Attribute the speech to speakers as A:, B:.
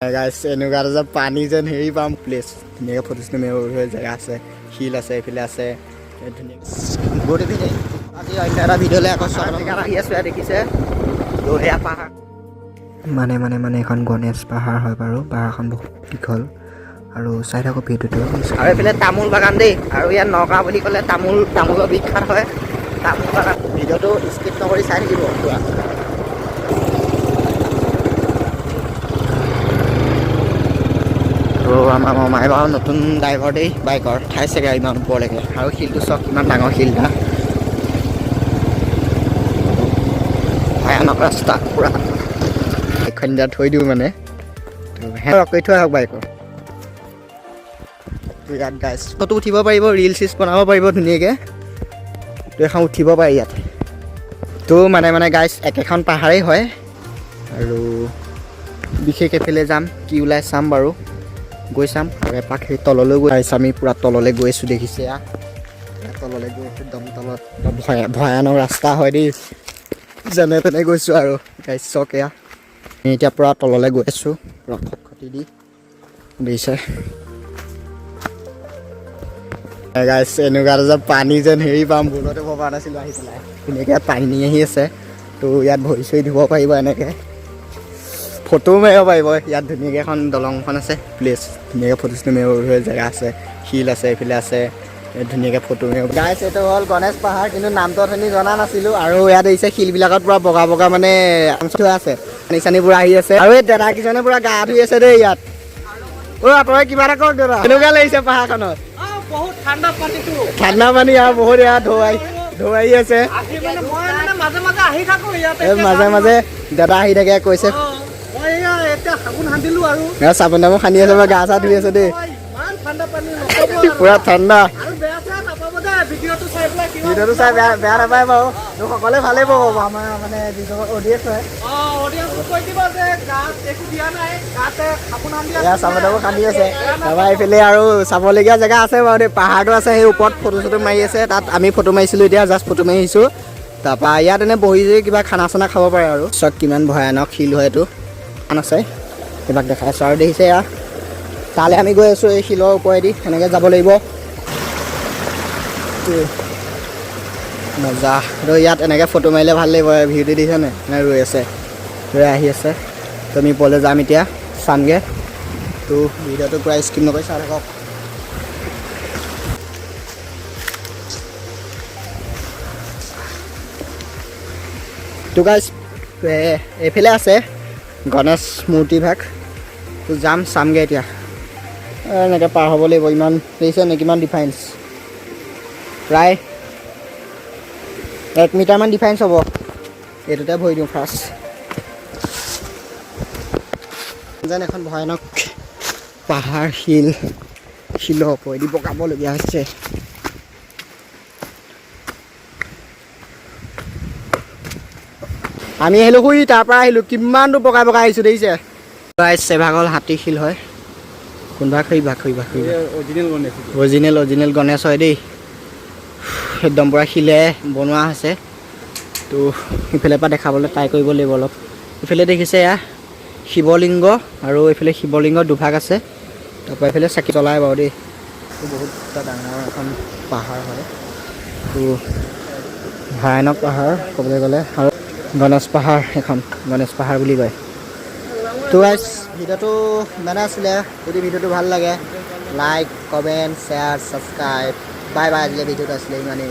A: গাইছ, এনেকুৱা এটা যে পানী যেন হেৰি পাম প্লেচ, ধুনীয়াকৈ ফটো চটো মাৰিব জেগা আছে, শিল আছে, এইফালে আছে, এই ধুনীয়া। গুড ইভিনিং, আজি অন্য এটা ভিডিঅ'লৈ আকৌ স্বাগতম। জেগাত আহি আছোঁ, ইয়াত দেখিছে দহিয়া পাহাৰ।
B: মানে মানে মানে এখন গণেশ পাহাৰ হয় বাৰু। পাহাৰখন বহুত দীঘল আৰু চাই থাকোঁ ভিডিঅ'টো।
A: আৰু এইফালে তামোল বাগান দেই। আৰু ইয়াত নগাঁও বুলি ক'লে তামোল, তামোলৰ বিখ্যাত হয় তামোল বাগান। ভিডিঅ'টো স্কিপ নকৰি চাই থাকিব পুৰা। তো আমাৰ মামাই বাৰু নতুন ড্ৰাইভাৰ দেই বাইকৰ, ঠাইছেগৈ ইমান ওপৰলৈকে। আৰু শিলটো চাওক, কিমান ডাঙৰ শিল এটা, ভয়ানক ৰাস্তা পুৰা। বাইকখন এতিয়া থৈ দিওঁ, মানে তো কৰি থৈ আহক বাইকৰ। তো ইয়াত গাইছ ফটো উঠিব পাৰিব, ৰিল চিলছ বনাব পাৰিব ধুনীয়াকৈ। তো এখন উঠিব পাৰি ইয়াত। তো মানে মানে গাইছ, একেখন পাহাৰেই হয়। আৰু বিশেষ এইফালে যাম, কি ওলাই চাম বাৰু, গৈ চাম। আৰু এপাক সেই তললৈ গৈ আহিছোঁ, আমি পূৰা তললৈ গৈ আছোঁ, দেখিছে এয়া। এয়া তললৈ গৈ আছোঁ, একদম তলত, একদম ভয়ানক ৰাস্তা হয় দেই। যেনে তেনে গৈছোঁ আৰু গাইছ চাওক এয়া। আমি এতিয়া পূৰা তললৈ গৈ আছোঁ, পূৰা খটখটি দি, দেখিছে গাইছ। এনেকুৱা এটা যে পানী যেন হেৰি পাম ভুলতে ভবা নাছিলোঁ আহি পেলাই। ধুনীয়াকৈ ইয়াত পানী আহি আছে। তো ইয়াত ভৰি চৰি ধুব পাৰিব, এনেকৈ ফটোও মাৰিব পাৰিব। ইয়াত ধুনীয়াকৈ এখন দলংখন আছে, প্লেচ, ধুনীয়াকৈ ফটো চটো মাৰিব জেগা আছে, শিল আছে, এইফালে আছে, এই ধুনীয়াকৈ ফটো মাৰিব। গাইছ, এইটো হ'ল গণেশ পাহাৰ, কিন্তু নামটো অথনি জনা নাছিলোঁ। আৰু ইয়াত আহিছে শিলবিলাকত পূৰা বগা বগা মানে থোৱা আছে, পানী চানী পূৰা আহি আছে। আৰু এই দাদা কেইজনে পূৰা গা ধুই আছে দেই ইয়াত। অ' আঁতৰাই কিবা এটা কওক দাদা, কেনেকুৱা লাগিছে পাহাৰখনত?
C: বহুত ঠাণ্ডা পানীটো।
A: ঠাণ্ডা পানী আৰু বহুত ইয়াত ঢৌ ঢৌ আহি আছে।
C: আহি মানে মই মানে মাজে মাজে আহি থাকো ইয়াতে।
A: এই মাজে মাজে দাদা আহি থাকে কৈছে।
C: অ, মই এয়া এতিয়া চাবোন সানিলো আৰু।
A: এ চাবোন তাবোন সানি আছে বা গা চা ধুই আছে দেই।
C: অ, ইমান ঠাণ্ডা পানী, নক'ব আৰু।
A: পুৰা ঠাণ্ডা।
C: আৰু বেয়া চেয়া নাপাব দেই ভিডিঅ'টো চাই পেলাই কিবা।
A: ভিডিঅ'টো চাই বেয়া বেয়া নাপায় বাৰু, তো সকলোৱে ভালেই পাব। আমাৰ মানে যিসকল অডিয়েঞ্চ হয়।
C: অ, অডিয়েন্সক কৈ দিবা যে গাত একো দিয়া নাই, গাতে চাবোন সানি আছে।
A: এয়া চাবোন তাবোন সানি আছে। তাৰপৰা এইফালে আৰু চাবলগীয়া জেগা আছে বাৰু দেই। পাহাৰটো আছে, সেই ওপৰত ফটো চটো মাৰি আছে, তাত আমি ফটো মাৰিছিলোঁ, এতিয়া জাষ্ট ফটো মাৰি আহিছোঁ। তাৰপৰা ইয়াত এনে বহি যদি কিবা খানা চানা খাব পাৰে। আৰু চাওক কিমান ভয়ানক শিল হয় এইটো। আছে, কিবাক দেখাই আছোঁ। আৰু দেখিছে এয়া, তালৈ আমি গৈ আছোঁ এই শিলৰ ওপৰেদি, সেনেকৈ যাব লাগিব। তো মজা। তো ইয়াত এনেকৈ ফটো মাৰিলে ভাল লাগিব। ভিউটো দেখিছে নাই, এনে ৰৈ আছে, ৰৈ আহি আছে। তো আমি ওপৰলৈ যাম এতিয়া, চামগৈ। তো ভিডিঅ'টো পূৰা স্কিপ নকৰি চাই থাকক। তো গাইছ, এইফালে আছে গণেশ মূৰ্তিভাগ। তো যাম, চামগৈ এতিয়া। এনেকৈ পাৰ হ'ব লাগিব। ইমান দেখিছে নে কিমান ডিফাৰেঞ্চ, প্ৰায় 1 মিটাৰমান ডিফাৰেঞ্চ হ'ব। এইটোতে ভৰি দিওঁ ফাৰ্ষ্ট। যেন এখন ভয়ানক পাহাৰ, শিল, শিলৰ ওপৰেদি বগাবলগীয়া হৈছে। আমি আহিলোঁ শুই তাৰ পৰা আহিলোঁ, কিমান দূৰ বগাই বগাই আহিছোঁ দেখিছে। গাইছ, এভাগ হ'ল হাতী শিল হয়, কোনোবা সেই ভাগ সেই ভাগ।
C: Original Ganesh.
A: Original, original Ganesh হয় দেই। একদম পূৰা শিলে বনোৱা হৈছে। তো ইফালৰ পৰা দেখাবলৈ ট্ৰাই কৰিব লাগিব অলপ। ইফালে দেখিছে এয়া শিৱলিংগ, আৰু এইফালে শিৱলিংগ দুভাগ আছে। তাৰপৰা এইফালে চাকি জ্বলাই বাৰু দেই। তো বহুত এটা ডাঙৰ এখন পাহাৰ হয়, তো ভয়ানক পাহাৰ ক'বলৈ গ'লে। আৰু গণেশ পাহাৰ, এখন গণেশ পাহাৰ বুলি কয়। তো গাইছ, ভিডিঅ'টো ইমানে আছিলে। যদি ভিডিঅ'টো ভাল লাগে, like, comment, share, subscribe. Bye bye. আজিলৈ ভিডিঅ'টো আছিলে ইমানেই।